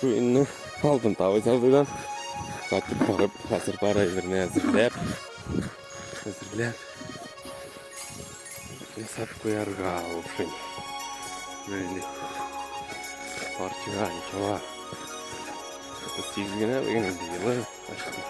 Портвейнны алдым Тавыз абыйдан. Кайтып барып, хәзер бар әйберне әзерләп, әзерләп ясап куярга, в общем. Менә пар чыга, ничего. Тиз генә бүген инде елы почти.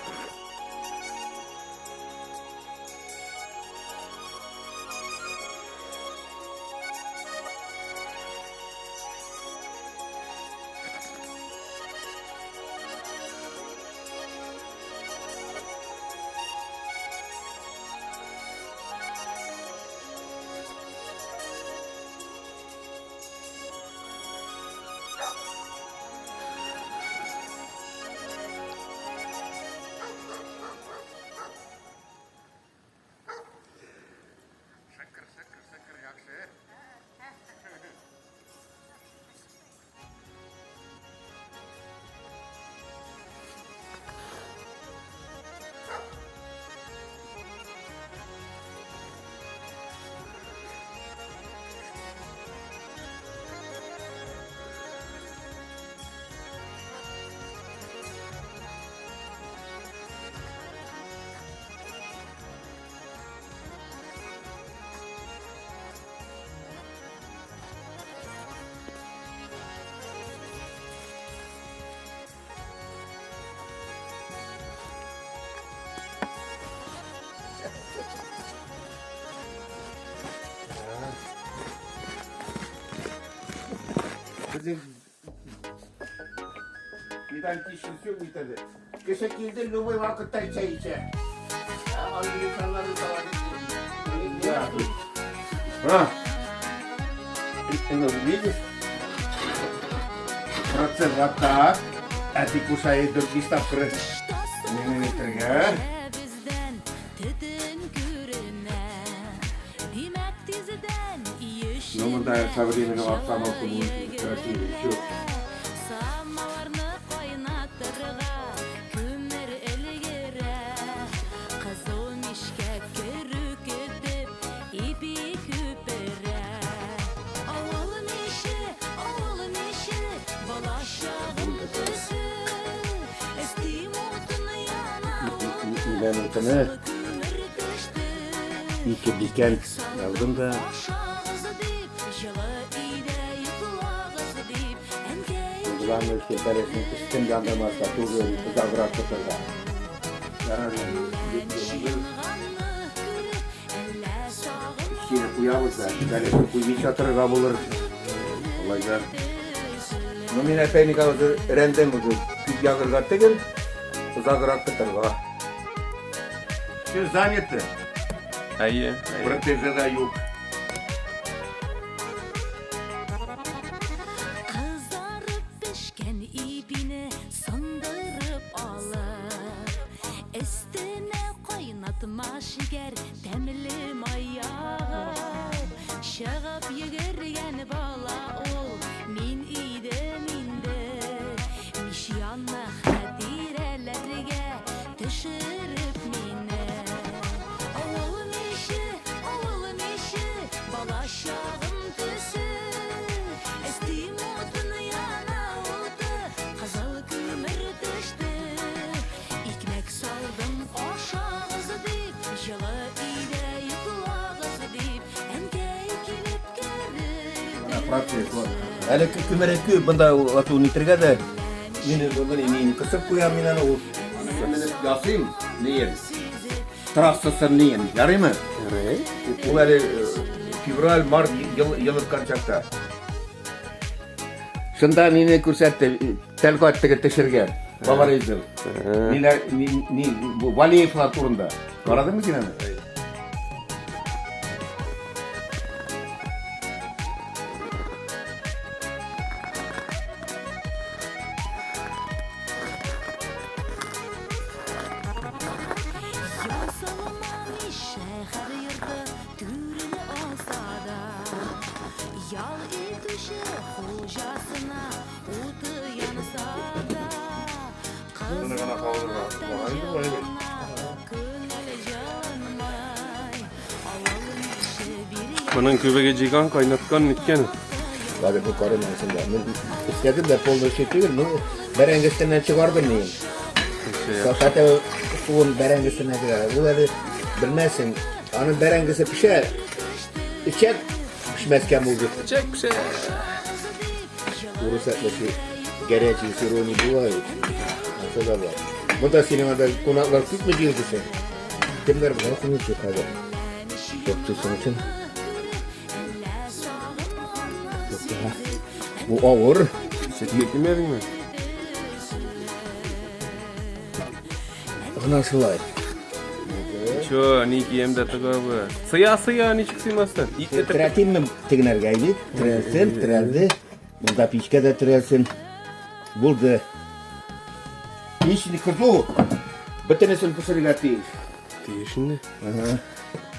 Безнең педантичный үтәде. Кеше килде, любой вакытта чәй эчә. А, видишь? Процесс вот так. Әти кушает другие тапкыры. Миллиметргә. Ну, монда со временем обстановка будет красивее. Все. Үлән утыны ике бикән алдым да. Главное, что бәлешнең өстен яндырмаска, тоже озаграк тотарга. Ярар, Кире куябыз да, бәлешне куймыйча торырга булыр. Алай да. Ну, мин опять уже рәндем уже. Күп ягырга түгел, озаграк тотарга. Все заняты. Әйе, әйе. Протезы да юк. Кызарып пешкән ипине сындырып алып, өстенә кайнатма шикәр, тәмле май ягып, чыгып йөгергән бала ул мин идем инде. Мич янына хатирәләргә төшереп мине. Авыл миче, авыл миче, бала чагым төсе. Өстим утын яна уты, кызыл күмер төште. Икмәк салдым ашагыз дип, җылы өйдә йоклагыз дип, әнкәй килеп керде. Процесс, вот. Әле күмере күп, монда ату нитергә дә. Мин моны мин кысып куям мин аны ул. Ясыйм, нием. Трассасын нием, ярыймы? Ярый. Ул әле февраль, март елыткан чакта. Шунда мине күрсәтте, Тәлгать теге төшергән. Бабаризм. Ниләр, ни, ни, бу Валеевлар турында. Карадыңмы син аны? Шәһәр йорты түрен алса да, ял итүче хуҗасына уты янса да, күңел җылынмай. Авыл миче биргән Моның күбеге җыйган, кайнаткан, ниткән. Хәзер бу карыйм ансында. Мин эшләдем дә полностью түгел, ну, бәрәңгесеннән чыгардым мин. Хотя бы суын бәрәңгесеннән чыгара. Ул әле белмәсең, аның бәрәңгесе пешә, эчәк пешмәскә может. Эчәк пешә. Урыс әтмәсе горячий сырой не бывает. Ансы да бар. Монда синең анда кунаклар күпме җыелды соң? Кемнәр бар? Ничек хәзер? Топчысын өчен. Бу авыр. Сөткә кимәдеңме? Гына шулай. Чо, ни кием дә тыгабыз. Сыя, сыя, ничек сыймастын? Итне Терәтимме тегенәргә иде? Терәлсен, терәлде. Монда пичкә дә терәлсен. Булды. Пич не кызу. Бөтенесен пешерергә тиеш. Тиеш инде. Ага.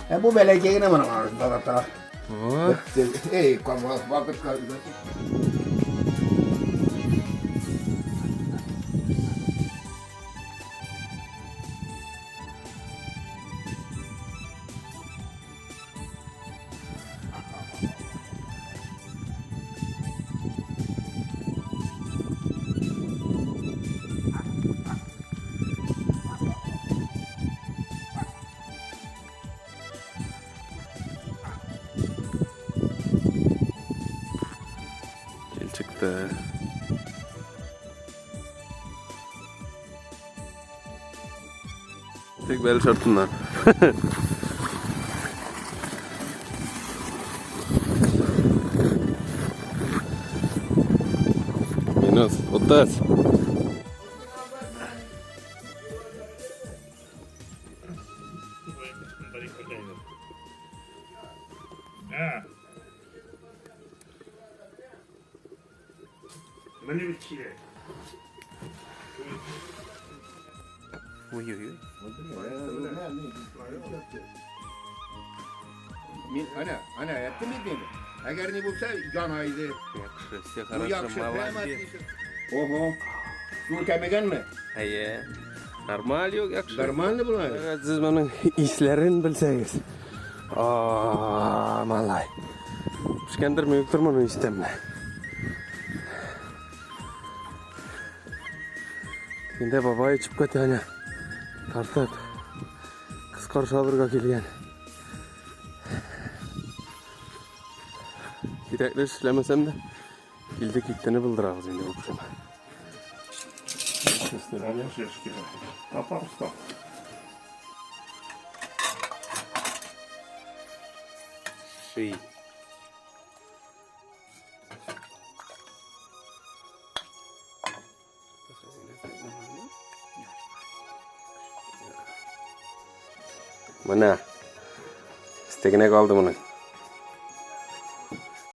Ә бу бәләкәй генә моның арасында да тора. О, Эй, вакыт калды. Җил чыкты. Тик бәлеш артыннан. Минус 30. Ой-ой-ой. Мин ана, ана әйттем бит инде. Әгәр ни булса, яна иде. Яхшы, все Бу хорошо, яхшы, прямо молодец. отлично. Ого. Су кәмегәнме? Әйе. Нормаль юк, яхшы. Нормально була. Әгәр Сез моның исләрен белсәгез. А, малай. Пешкәндерме, юктыр моның исе тәмле. Инде бабай чыгып китә әнә. Тартып. Кыз каршы алырга килгән. Кирәкле эш эшләмәсәм дә, килде киттене булдырабыз инде, в общем. Татарстан. Ши. Менә. Стегенә калды моның.